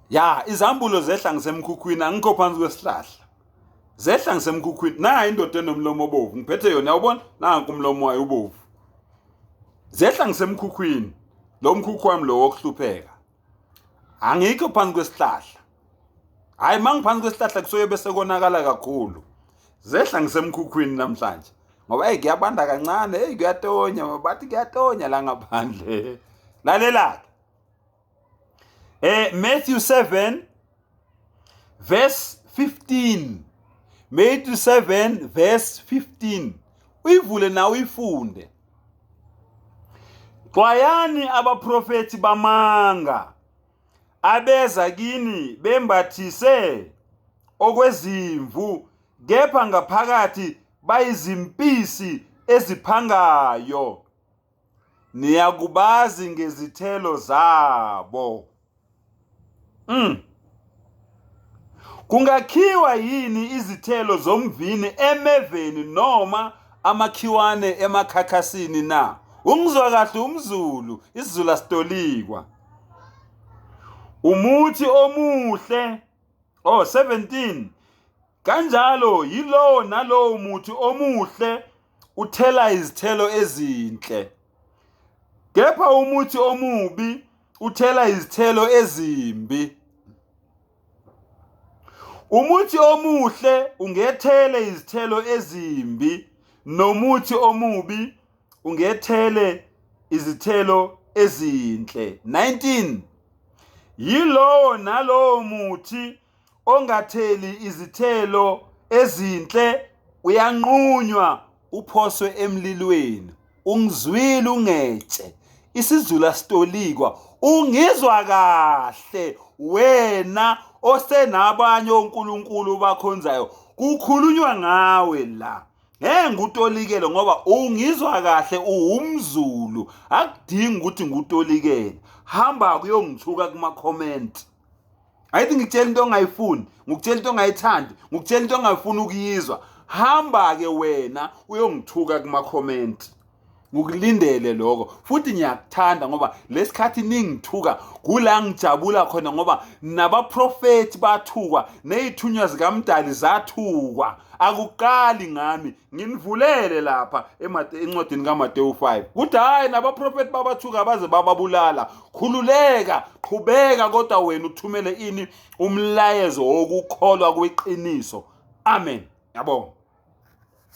Ya, izambulo zehla ngisemkhukhwini, angikho phansi kwesihlahla. Zehla ngisemkhukhwini. Nayi indoda enomlomo obovu, ngiphethe yona, yawubona? Nanku umlomo wayo ubovu. Zehla ngisemkhukhwini. Lo mkhukhu wami lo wokuhlupheka. Angikho phansi kwesihlahla. Hayi mangiphansi kwesihlahla kusuke bese konakala kakhulu. Zehla ngisemkhukhwini namhlanje. Ngoba hey kuyabanda kancane, hey kuyatonya, bathi kuyatonya la ngaphandle. Lalela-ke. Matthew 7 verse 15. Matthew 7 verse 15. Uyivule nawe uyifunde. Xwayani abaprofethi bamanga abeza kini bembathise okwezimvu kepha ngaphakathi bayizimpisi eziphangayo. Niyakubazi ngezithelo zabo. Kungakhiwa yini izithelo zomvini emeveni noma amakhiwane emakhakhasini na? Ungizwa kahle umZulu, isiZulu asitolikwa. Umuthi omuhle, oh 17 Kanjalo yilowo nalowo muthi omuhle uthela izithelo ezinhle. Kepha umuthi omubi uthela izithelo ezimbi. Umuthi omuhle ungethele izithelo ezimbi, nomuthi omubi ungethele izithelo ezinhle. 19 Yilowo nalowo muthi ongatheli izithelo ezinhle uyanqunywa uphoswe emlilweni. Ungizwile ungetshe, isiZulu asitolikwa. Ungizwa kahle wena osenabanye onkulunkulu bakhonzayo, kukhulunywa ngawe la. Ngeke ngikutolikele ngoba ungizwa kahle, uwumZulu, akudingi ukuthi ngikutolikele. Hamba kuyongithuka kuma-comment. Ayithi ngikutshela into ongayifuni, ngikutshela into ongayithandi, ngikutshela into ongafuni ukuyizwa. Hamba-ke wena uyongithuka kuma-comment. Ngikulindele lokho futhi ngiyakuthanda ngoba lesikhathi ningithuka kula ngijabula khona ngoba nabaprofethi bathukwa nezithunywa zikaMdali zathukwa. Akuqali ngami, nginivulele lapha encwadini kaMateyu 5 kuthi hhayi nabaprofethi babathuka baze bababulala. Khululeka, qhubeka, kodwa wena uthumele ini? Umlayezo wokukholwa kweqiniso. Amen. Yabonga.